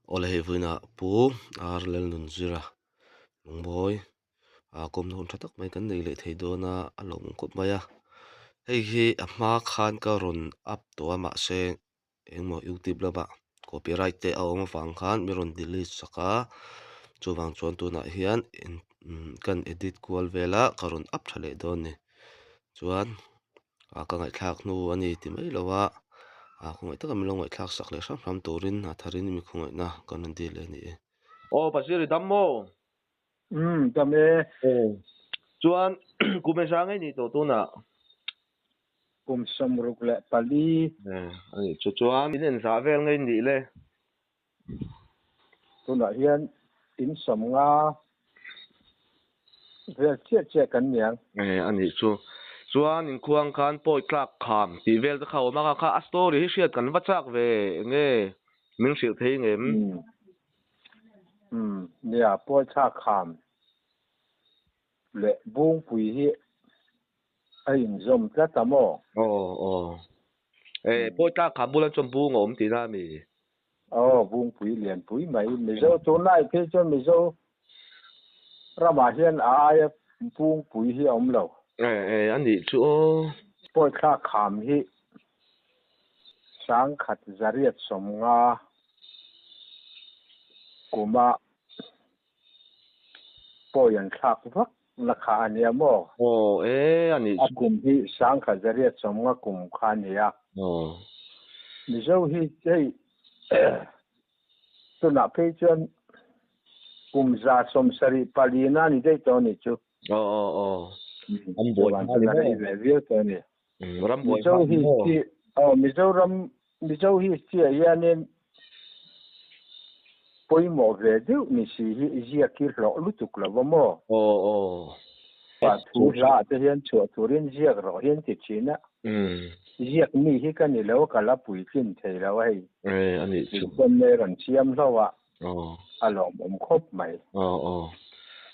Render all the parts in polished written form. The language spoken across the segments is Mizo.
Awle hei vawiinah Pu R Lalnunzira Lungmawi ah kawmna hun tha tak mai kan nei leh thei dawn a a lawmawm khawp mai a hei hi a hma khan ka rawn up tawh a mahse engmaw youtube lamah copyright te a awm avang khan min rawn delete sak a chuvang chuan tunah hian kan edit kual vel a ka rawn up tha leh dawn a ni chuan ah ka ngaihthlak hnu a ni ti mai lo a ah khawngaih taka min lo ngaihthlak sak leh hram hram turin a tharin mi khawngaihna kan rawn dil leh a ni e. Aw Pasir i dam maw? Umm dam e. Aw chuan kum engzah ngei ni tawh tunah? Kum 64. A nih chu chuan in engzah vel ngei nih le? Tunah hian in 50 vel chiah chiah kan niang. E a nih chu. Chuan inkhuang khan pawi tlak kham tih vel te kha awm a kha a story hi hriat kan va chak ve enge min hrilh thei ngem? Umm umm nia pawi thlak kham leh Bungpui hi a inzawm tlat a maw? Aw aw. E pawi tlak kham bulah chuan bung a awm tihna a mi? Aw, Bungpui lianpui mai. Mizo tunlai phei chuan Mizo ramah hian a aia Bungpui hi a awm lo. E e a nih chu aw. Pawi thlak kham hi 1850 kuma pawi an thlak vak na kha a nia maw? Aw e a nih chu. A kum hi 1850 kum kha a nia. Aw. Mizo hi hei tunah phei chuan kum 174 na a ni daih tawh a nih chu. Aw aw aw. An buai hma ni maw? Rei ve viau tawh a ni. Ram buai hma ni maw? Aw Mizoram Mizo history ah hianin pawimawh ve deuh ni si hi i ziak hi hlawh lutuk lo va maw? Aw aw. Pa thu hla ah te hian chhuah turin ziak rawh hian ti thin a. Ziak mi hi ka ni lo ka la puitlin thei lo a hei. E a nih chu. Inkhawm nei rawn siam hlauh a Aw. A lawmawm khawp mai. Aw aw.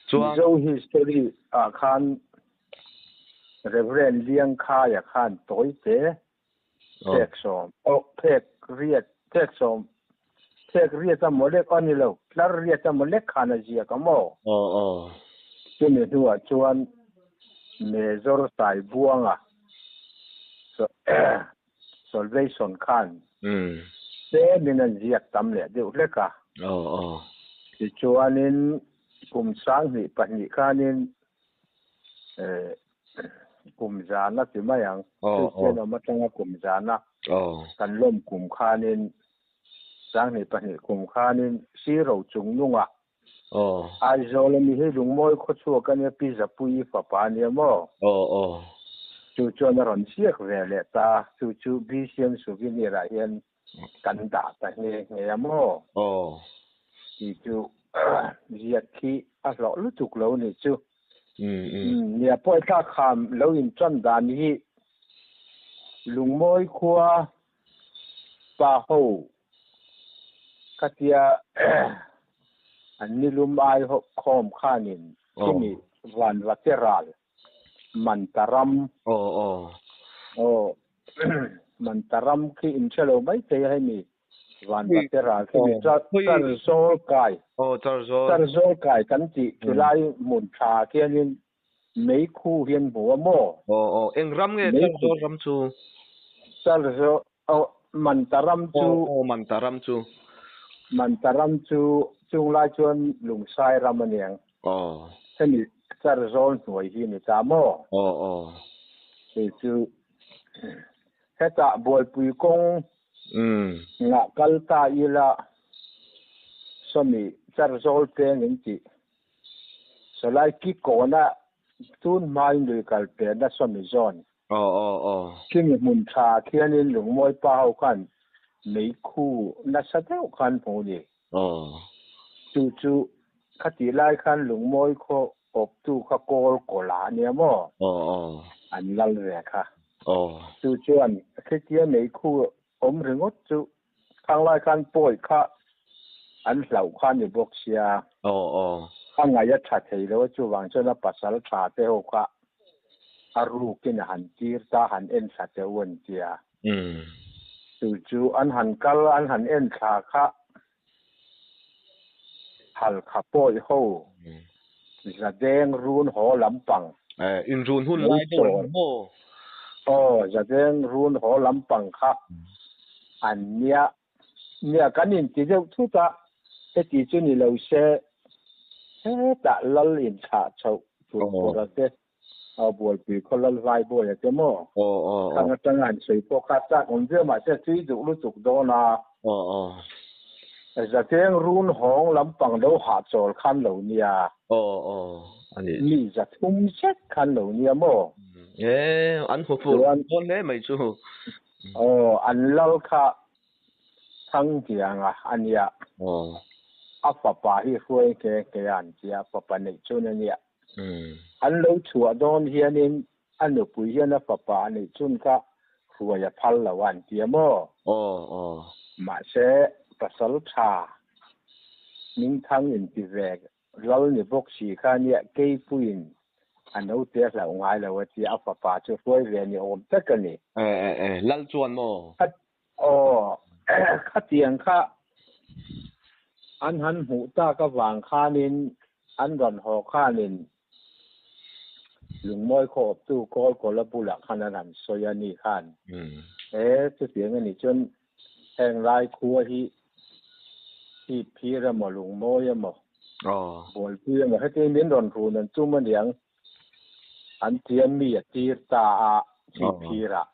Chuan. Mizo history ah khan Reverend Liangkhaia khan tawi te Phek sawm, aw phek riat, phek sawm, phek riat a maw lek a ni lo, tlar riat a maw lek khan a ziak a maw? Aw aw. Chumi hnuah chuan Major Saibuanga Salvation khan tlemin an ziak tam leh deuh hlek a. Aw aw. Tichuanin kum 2002 khanin kum zana ti mai ang. Kristian awm atanga kum zana kan lawm kum khanin 2002 kum khanin Siro chungnunga Aizawl ami hi Lungmawi khawchhuak a nia Pi Zapuii fapa a nia maw? Chu chuan a rawn ziak ve leh ta, chu chu BCM Souvenir ah hian kan dah ta nghe nghe a maw? Tih chu ziak khi a hlawh lutuk lo ni chu. Nia pawi thlak kham lo inṭan dan hi Lungmawi khua pa ho ka tia an nilum ai khawm khanin khimi vanvate ral Mantaram. Aw Mantaram khi inhre lo maithei a hemi. Vanvate ral khi mi Charzawl kai. Aw Charzawl. Charzawl kai kan tih khilai hmun tha khianin meikhu hi an hmu a maw? Aw aw eng ram nge Charzawl ram chu? Charzawl aw Mantaram chu. Aw aw Mantaram chu. Mantaram chu chunglai chuan Lungsai ram a niang. Aw. Hemi Charzawl hnuai hi ni ta maw? Aw aw. Hei chu hetah Bualpui kawng Ngah kal ta ila sawmi Charzawl peng in tih. Sawlai ki kawna tun hmain lui kal pehna sawmi zawn. Aw aw aw. Khimi hmun tha khianin Lungmawi pa ho khan meikhu nasa deuh khan hmu ni. Aw. Chu chu khatih lai khan Lungmawi khaw awptu kha kawl kawla a nia maw? Aw aw. An lal ve kha. Aw. Chu chuan khitia meikhu awm ringawt chu khanglai khan pawi kha an hlauh kha a ni bawk sia. Aw aw. A ngaih a tha thei lo a chuvang chuan a pasal tha te ho kha a rukin a han tir ta han en thla teh u an tia. Chu chu an han kal an han en thla kha. Halkha pawi ho Zadeng run haw lampang. In run hun lai deuh an maw? Aw, Zadeng run haw lampang kha an nia. Nia, kan inti deuh thut a, heti chu ni lo se hetah lal inchhah chhoh tur pawra te Aw Bualpui khaw lal vai bawi a che maw? Aw aw aw. Khang atanga an sawi pawh kha chak awm viau mahse a tui duh lutuk dawn a. Aw aw. Zateng run hawng lampang lo hahchawl khan lo nia. Aw aw a nih chu. Mi 300 zet khan lo nia maw? E an hmu fuh dawn hle mai chu. Aw an lal kha Thangtianga a nia. Aw. A fapa hi hruai nghe nghe a an tia, fapa neih chun a nia. An lo chhuah dawn hianin a nupui hian a fapa a neih chun kha hruai a phal lo a an ti a maw? Aw aw. Mahse pasal tha Hmingthang inti ve lal ni bawk si kha nia keipuiin a naute a hlauh ngai lo a tia a fapa chu hruai ve ni awm tak a ni. E e e lal chuan maw? Aw khatiang kha an han hmuh tak avang khanin an rawn haw khanin Lungmawi khaw awptu kawl kawla bulah khan an han sawi a ni khan. E chutiang a nih chuan heng lai khua hi chhip phir emaw Lungmawi emaw Bualpui emaw heti min rawn run an tum aniang an tia mi a tir ta a chhip phirah.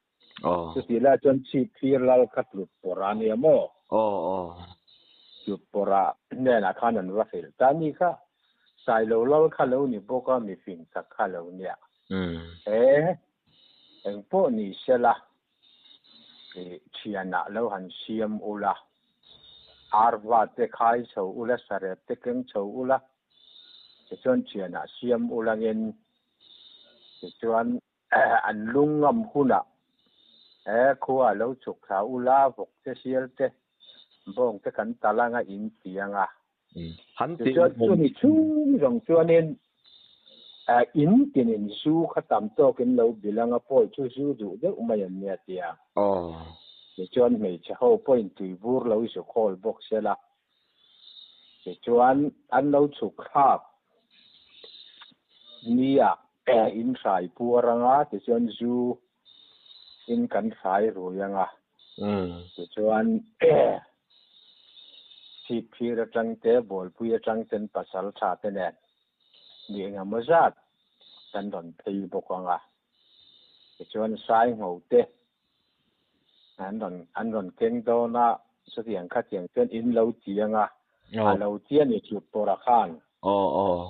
Chutih lai chuan chhip phir lal kha tlut pawrh a nia maw? Tlut pawrh a hnenah khan an va hrilh ta a ni kha. Sailo lal kha lo ni bawk a, mi fing tak kha lo nia. He eng pawh ni sela thianah lo han siam ula, arva te khai chho ula, sarep te keng chho ula, tichuan thianah siam ulangin tichuan An lung ngam hunah he khua a lo chhuk thla ula, vawk te sial te, bawng te kan tal anga in ti anga. Tichuan chumi chhung zawng chuanin in tinin zu kha tam tawkin lo bilh anga pawi chu zu duh deuh mai an nia tia. Tichuan hmeichhe ho pawhin tuibur lo zu khawl bawk sela. Tichuan an lo chhuk thlak nia in hrai puar anga tichuan zu in kan hrai rui anga tichuan chhip phir atang te Bualpui atang ten pasal tha te nen mi engemaw zat kan rawn phei bawk anga tichuan sai ngho te an rawn an rawn keng dawn a chutiang khatiang chuan in lo ti anga a lo ti a ni tlut pawrah khan. Aw aw.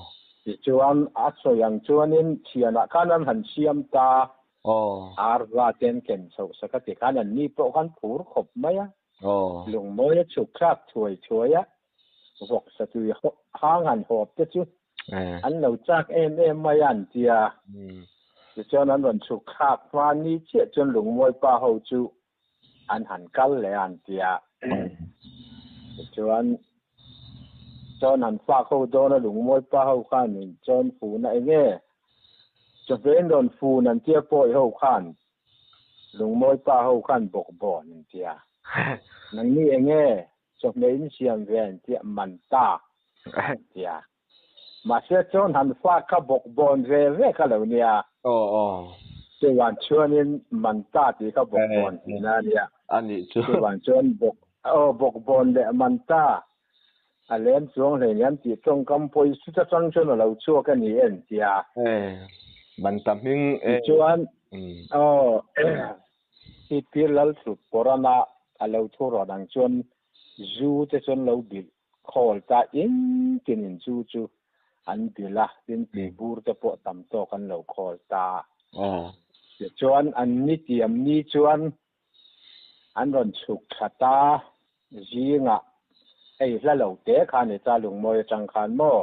Tichuan a sawi ang chuanin thianah khan an han siam ta. Aw. Arva te an ken chhoh sak a ti khan an ni pawh khan phur khawp mai a. Aw. Lungmawi a chhuk thlak thuai thuai a, vawk satui hang han hawp te chu an lo chak em em mai a an ti a. Tichuan an rawn chhuk thlak hma ni chiah chuan Lungmawi pa ho chu an han kal leh a an ti a. Tichuan chuan han fak ho dawn a Lungmawi pa ho khan in chuan fun a eng e? Chawhmeh in rawn fun an tia pawi ho khan Lungmawi pa ho khan bawkbawn an ti a. Nangni eng e? Chawhmeh in siam ve an tia man ta an ti a. Mahse chuan han fa kha bawk bawn ve ve kha lo nia. Aw aw. Chuvan chuanin man ta tih kha bawk bawn tihna a nia. A nih chu. Chuvan chuan bawk aw bawk bawn leh man ta a lem chuang hleiniam tih tawngkam pawh i chuta tang chuan a lo chhuak a ni en tia. E man ta hming e. Tichuan aw Sipir Lalthlut Pawrana a lo thu rawn ang chuan zu te chuan lo bilh Khawl ta in tin in chu chu an bilh a, tin tuibur te pawh tam tawk an lo khawl ta. Tichuan an ni tiam ni chuan an rawn chhuk thla ta zingah hei hla lo te kha ni ta Lungmawi atang khan maw?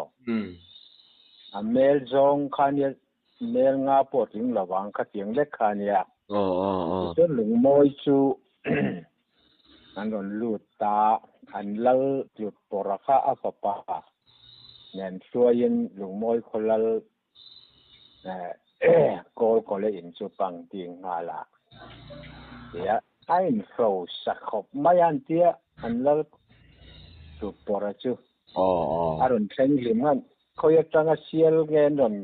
A mel zawng kha nia mel nga pawh tling lo vang kha tiang lek kha nia. Tichuan Lungmawi chu An rawn lut ta, an lal tlut pawrha kha a fapa nen hruaiin Lungmawi khaw lal kawl kawle in chu pang ding nghal a tia a inhro sa khawp mai a an tia, an lal tlut pawrha chu. A rawn thleng hlim khan khawi atanga sial nge an rawn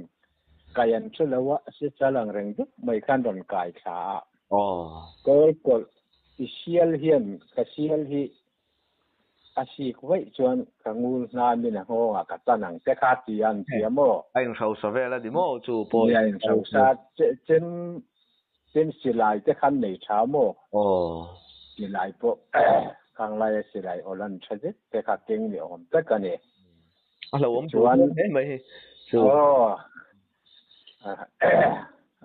kai an hre lo a, se chal ang reng deuh mai khan rawn kai thla a. Kawl kawlh i sial hian ka sial hi a sik vaih chuan ka ngul hnamin a nghawngah ka tan ang te kha ti a an ti a maw? A inhrosa vel a ni maw chu pawh? Nia inhrosa chem chem silai te khan nei tha maw? Silai pawh khang laia silai awl an tha zet te kha keng ni awm tak a ni. A hlauhawm tur hle mai hi chu. Aw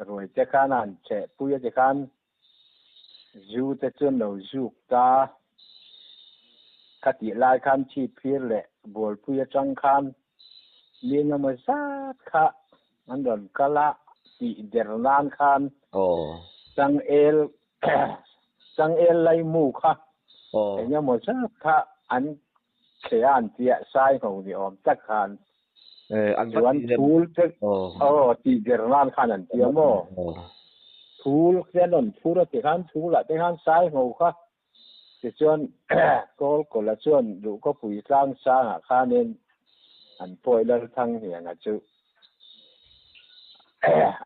ruai te khan an cheh pui a ti khan Zu te chuan lo zuk ta. Kha tih lai khan chhip phir leh bualpui atang khan mi engemaw zat kha an rawn kal a tih der nan khan changel changel laimu kha engemaw zat kha an thle a an tia sai ngho ni awm tak khan chuan thul te aw tih der nan khan an tia maw thul te an rawn phur a ti khan thul ah te khan sai ngho kha tichuan kawl kawla chuan duhkhawpui tlang sangah khanin an pawi Lalthang hnianga chu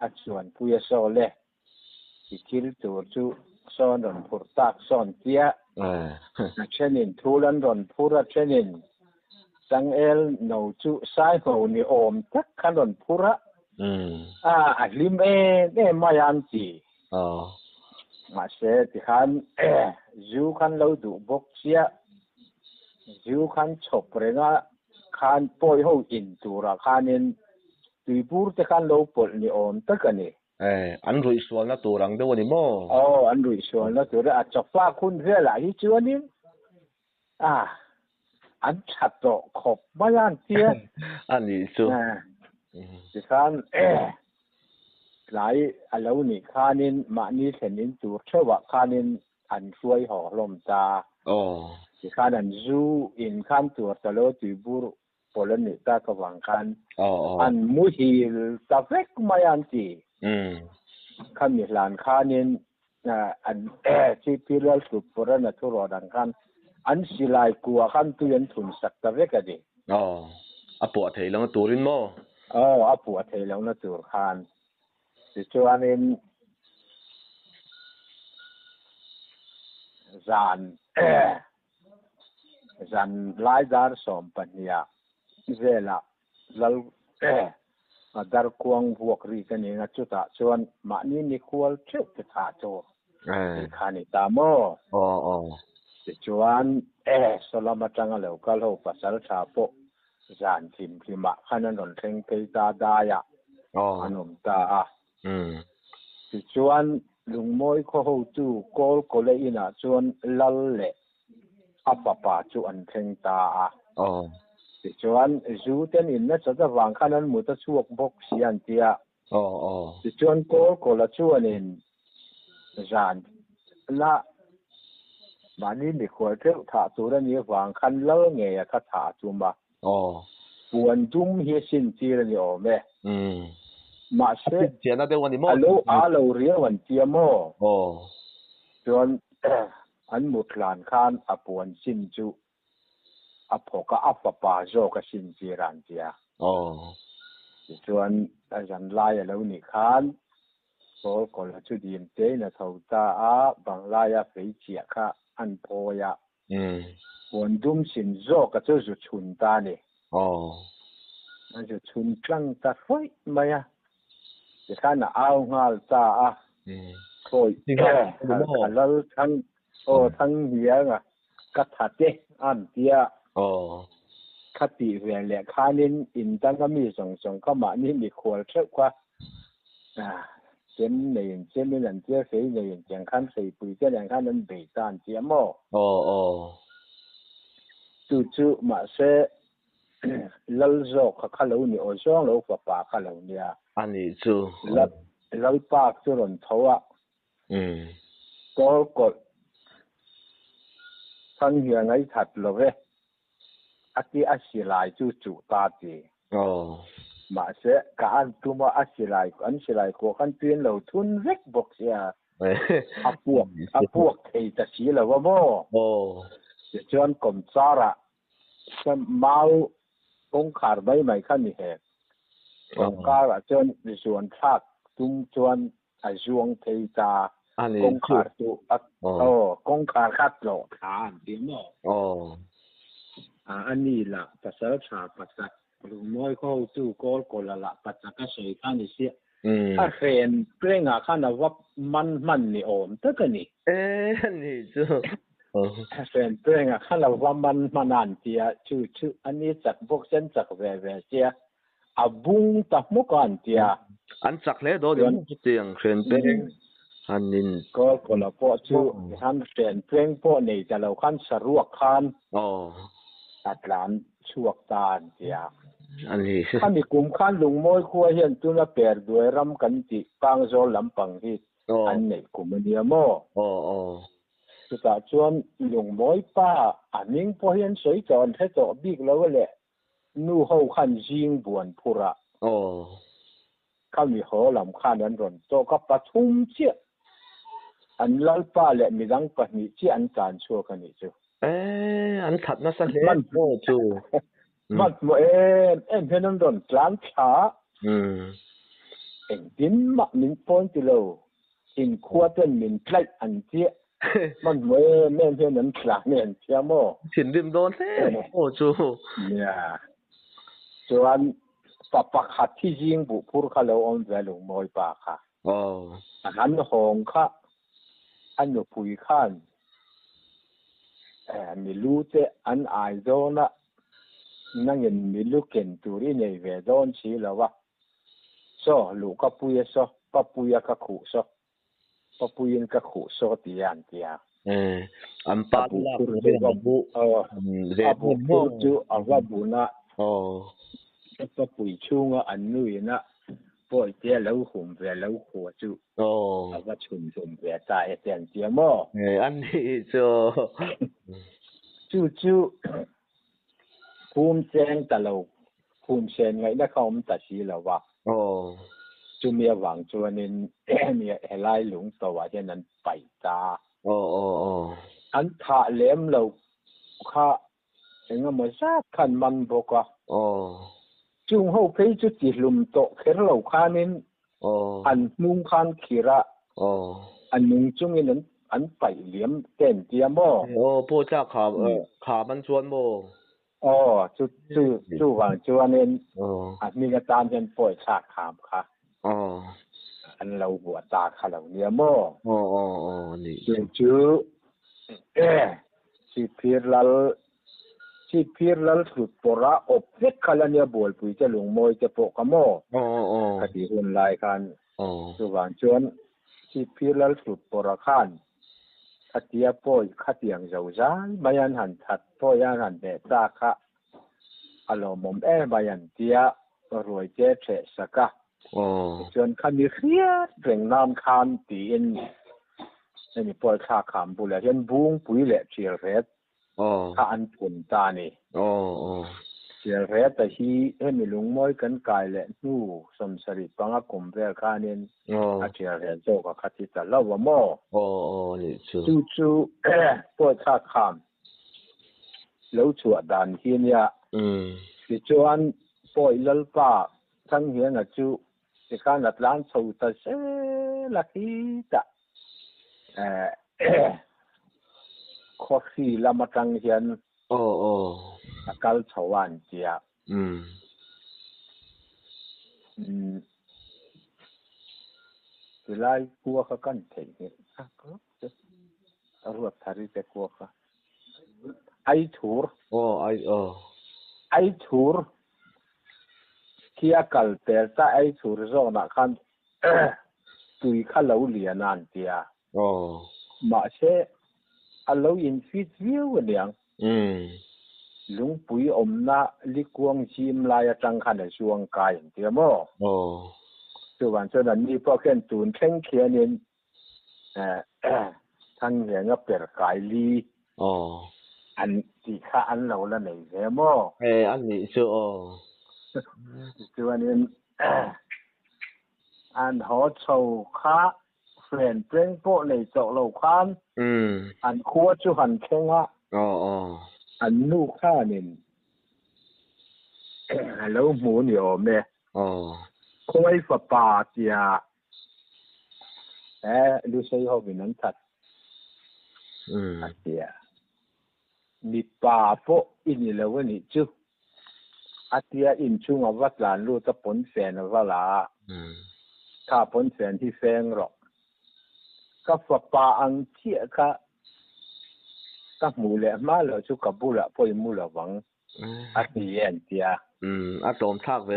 a chuanpui a sawl e. I thil tur chu sawn rawn phurh tak sawn tia a thenin thul an rawn phur a thenin changel no chu saiho ni awm tak khan rawn phur a a a hlim em em mai a an ti. Mahse tikhan zu khan lo duh bawk chiah zu khan chhawp reng a khan pawi ho in turah khanin tuibur te khan lo pawlh ni awm tak a ni. Eh, an ruih sualna tur ang deuh a ni maw? Aw, an ruih sualna tur a chawfak hun velah hi chuanin ah an tha tawh khawp mai a an tia. A nih chu. Tikhan tlai a lo nih khanin mahni thlen in tur theuhah khanin an hruai haw hlawm ta. Aw. Tikhan an zu in khan tur ta lo tuibur pawl an nih tak avang khan an muhil ta vek mai a an ti. Khami hlan khanin an CP Lalhlut Purana thu rawn ang khan an silai kuah khan tui an thun sak ta vek a ni. Aw, a puah theih lohna turin maw? Aw, a puah theih lohna tur khan. Tichuanin zan Zan lai dar 12 velah Lal Darkuang vuak ri ka ning a, chutah chuan mahni nikhual theuh te thah tur tih kha a ni ta maw? Tichuan Sawlam atanga lo kal ho pasal tha pawh zan thim hlimah khan an rawn thleng phei ta daiah an awm ta a. Tichuan, Lungmawi khaw hotu Kawl Kawle inah chuan Lal leh a fapa chu an thleng ta a. Tichuan, zu ten in nasat avang khan an mut a chhuak bawk si an ti a. Tichuan, Kawl Kawla chuanin zan la mahni mikhual tleuh thah tur a nih avang khan Lal ngei a kha thah a tum a. Puan dum hi a sin tir a ni awm e. Mahse, a lo a lo riau an tia maw? Chuan an mut hlan khan a puan sin chu a phawk a, a fapa zawk a sin tir a an tia. Tichuan a zan lai a lo nih khan Kawl kawlha chu dim tein a tho ta a, banglaia fei chiah kha an phawi a. Puan dum sin zawk a chu zu chhun ta a ni. A zu chhun tlang ta hrawih mai a, tikhan a au nghal ta a. Khawi a lal thang aw thang hniang a ka that e a an ti a. Kha tih ve leh khanin in danga mi zawng zawng kha mahni mikhual theuh kha Chem neiin chemin an tia, fei neiin tiang khan hreipui te nen khan an bei ta an tia maw? Aw aw. Chu chu mahse Lal zawk kha kha lo ni aw zawng lo fapa kha lo nia. A nih chu. Lalpa chu rawn tho a. Kawl kawlh thang hian a i that lo ve. A ti a silai chu chuh ta ti. Mahse, ka an tum a, a silai, an silai kuah khan tui an lo thun vek bawk sia. A puak, a puak thei ta si lo a maw? Tichuan kawmchar ah Mau kawngkhar mai mai kha ni hek. Kawngkarah chuan zuan thlak tum chuan a zuang thei ta. Kawngkhar chu a aw kawngkhar kha tlawh thla an ti maw? A ni lah pasal tha pachak Lungmawi khaw hotu kawl kawla lah pachak a sawi kha ni sia. A hren rengah khan a va man hman ni awm tak a ni. E a ni chu. A hren rengah khan a va man hman a an ti a, chu chu a ni chak bawk sia an chak ve ve sia. A bung ta hmawk a an ti a. An chak hle dawn em chutiang hren peng han in. Kawl kawla pawh chu tikhan hren peng pawh nei ta lo khan saruak khan a tlan chhuak ta an ti a. Khami kum khan Lungmawi khua hian tuna Perduai ram kan tih Pangzawl lampang hi an neih kum a nia maw? Chutah chuan Lungmawi pa a hming pawh hi an sawi tawh an hre tawh bik lo a le. Nu ho khan zing buan phur a. Khami haw lam khan an rawn tawk a, pathum chiah an lalpa leh midang pahnih chiah an tlan chhuak a nih chu. E, an that nasa hle maw chu. Hmanhmawh em em hian an rawn tlan thla a. Engtin mah min pawn ti lo, inkhua ten min tlaih an chiah. Hmanhmawh em em hian an tla nge an tia maw? Thinrim dawn hle maw chu. Nia. Chuan pa pakhat hi zing buh phur kha lo awm ve Lungmawi pa kha. A han hawng kha a nupui khan milu te an ai dawn a, nangin milu ken tur i nei ve dawn si lo a. Saw luh ka pui a saw, pa pui a ka khuh saw. Papuiin ka khuh saw ti a an ti a. An pa lak turin a bu ve A bu phur chu a va bun a. Papui chhunga an nuin a pawite a lo hum ve lo khua chu a va chhun hlum ve ta e te an ti a maw? An nih chu. Chu chu Phum cheng ta lo, phum sen ngaihna kha awm ta si lo va. Chumi avang chuanin helai lung tawhah hian an paih ta a. An thah lem lo kha engemaw zat kha an man bawk a. Chung ho phei chu tihlum tawh kher lo khanin an hnung khan khir a, a nung chungin an an paih liam te an tia maw? Aw, pawh tlak kha kha man chuan maw? Aw, chu chu chuvang chuanin a hming atan hian pawi thlak kham kha an lo buah ta kha lo nia maw? Aw aw aw nih chu. Chu chu Sihphir lal Sihphir lal hlut pawrh a awp vek kha la nia Bualpui te lungmawi te pawh kha maw? Ka tih hun lai khan chuvang chuan Sihphir lal hlut pawrh a khan khatia pawi khatiang zo zai mai an han that pawi an han hneh ta kha a lawmawm em mai an tia ruai te theh sak a. Tichuan khami hriat reng nan khan tiin hemi pawi thlak kham bulah hian Bungpui leh Ṭialret kha an phun ta a ni. Ṭialreta hi hemi lungmawi kan kai leh hnu 75 kum vel khanin a ṭialret zawk a kha ti ta lo a maw? Chu chu pawi thlak kham lo chhuah dan hi nia. Tichuan pawi Lalpa Thanghianga chu tikhan a tlan chho ta zel a khitah khawhri lam atang hian a kal chho a an ti a. Tilai khua kha kan theihnghilh tak rawk che a ruat thari te khua kha. Aithur. Aithur. Khi a kal tel ta ei chhur zawnah khan tui kha lo lian a an ti a. Mahse a lo in fit viau aniang. Lungpui awmna likuang zim lai atang khan a zuang kai an ti a maw? Chuvang chuan anni pawh khian tun thleng khianin Thanghianga per kai li an tih kha an lo la nei ve maw? E, a nih chu aw. Tichuanin an haw chho kha friend peng pawh nei tawh lo khan an khua chu han thleng a, an nu khanin. A lo hmu ni awm e. Khawngaih fapa tia e Lusei hovin an that a tia. Mipa pawh i ni lo a nih chu. A tia inchhung a va tlan lut a pawnfen a va la a. Kha pawnfen hi feng rawh. Ka fapa ang chiah kha ka hmuh leh hma loh chu ka bulah pawh i mu lo vang a ti e an tia. A tlawm thlak ve.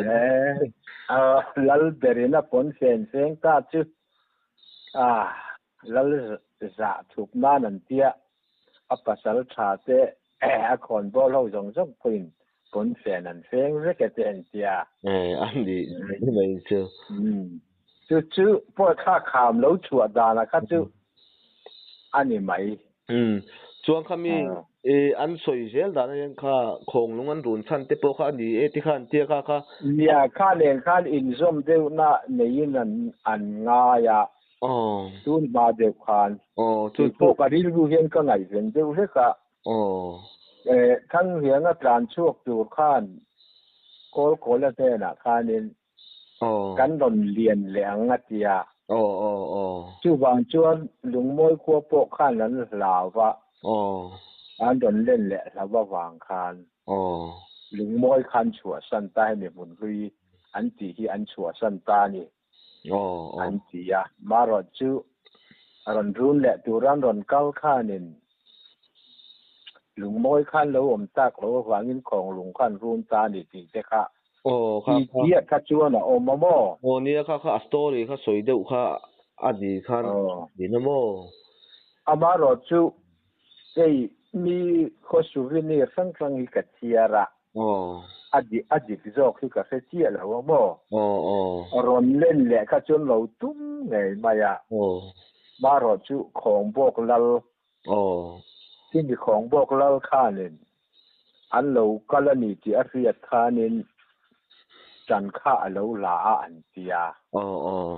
Lal berin a pawnfen feng ta chu lal zah thup nan an tia. A pasal tha te a khawnbawl ho zawng zawng pawhin pawnfen an feng vek e te an tia. A ni mai chu. Chu chu pawh thla kham lo chhuah danah kha chu a ni mai. Umm. Chuan kha mi i an sawi zel dan ah hian kha khawnglung an run chhan te pawh kha a ni e ti kha an tia kha kha. Nia, kha nen khan inzawm deuhna neiin an an ngai a, tun hma deuh khan. Chu pawh ka rilru hian ka ngaihven deuh hlek a. Thanghianga tlan chhuak tur khan Kawlkawla hnenah khanin kan rawn lian leh ang a ti a. Chuvang chuan Lungmawi khua pawh khan an hlau va, an rawn len leh hlau avang khan Lungmawi khan chhuahsan ta hemi hmun hlui an tih hi an chhuahsan ta a ni an ti a. Marawh chu rawn run leh tura an rawn kal khanin Lungmawi khan lo awm tak loh avangin Khawnglung khan run ta a ni tih te kha Aw kha kha. Tih kha chuan a awm a maw? Aw nia kha kha a story kha sawi deuh kha a ni khan din a maw? Amarawh chu hei mi khaw souvenir hrang hrang hi ka chhiar a, a dik a dik zawk hi ka hre chiah lo a maw? Aw aw. Rawn len leh kha chuan lo tum ngei mai a. Aw. Marawh chu Khawngbawk lal. Aw. Chumi Khawngbawk lal khanin An lo kal a ni tih a hriat khanin ṭan kha a lo la a an ti a. Aw aw.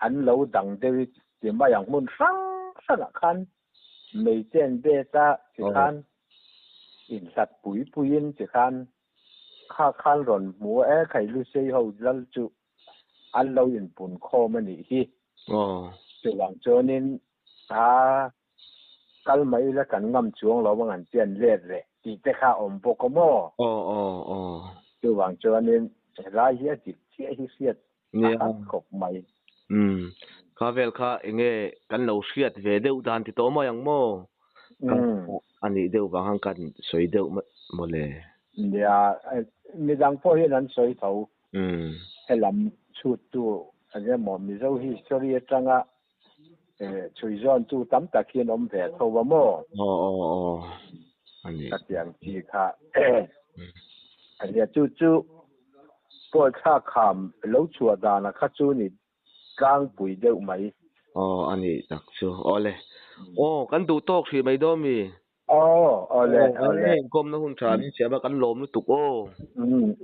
An lo dang deuh i ti mai ang hmun hrang hrangah khan mei chen bet a ti khan inhlat pui puiin ti khan kha khan rawn hmu e khai Lusei ho lal chu an lo inpun khawm a nih hi. Chuvang chuanin a Kal mai ila kan ngam chuang lo ang an pian let reh tih te kha awm bawk a maw? Aw aw aw. Chuvang chuanin helai hi a dik chiah hi hriat a har khawp mai. Umm. Kha vel kha enge kan lo hriat ve deuh dan ti tawh mai ang maw? A nih deuh vang khan kan sawi deuh mawle. Nia, midang pawh hian an sawi tho. Helam chhuttu enge maw Mizo history atanga Chhui zawn chu tam tak hian awm ve tho a maw? Aw aw aw a ni. Ka tiang chi kha a nia chu chu pawi thlak kham lo chhuah dana kha chu ni tlangpui deuh mai. Aw a ni tak chu aw le. Aw kan duh tawk hrih mai dawn mi? Aw aw le aw le. Inkawmna hun tha min siam a kan lawm lutuk aw.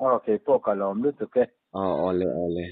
Aw keipawh ka lawm lutuk e. Aw aw le aw le.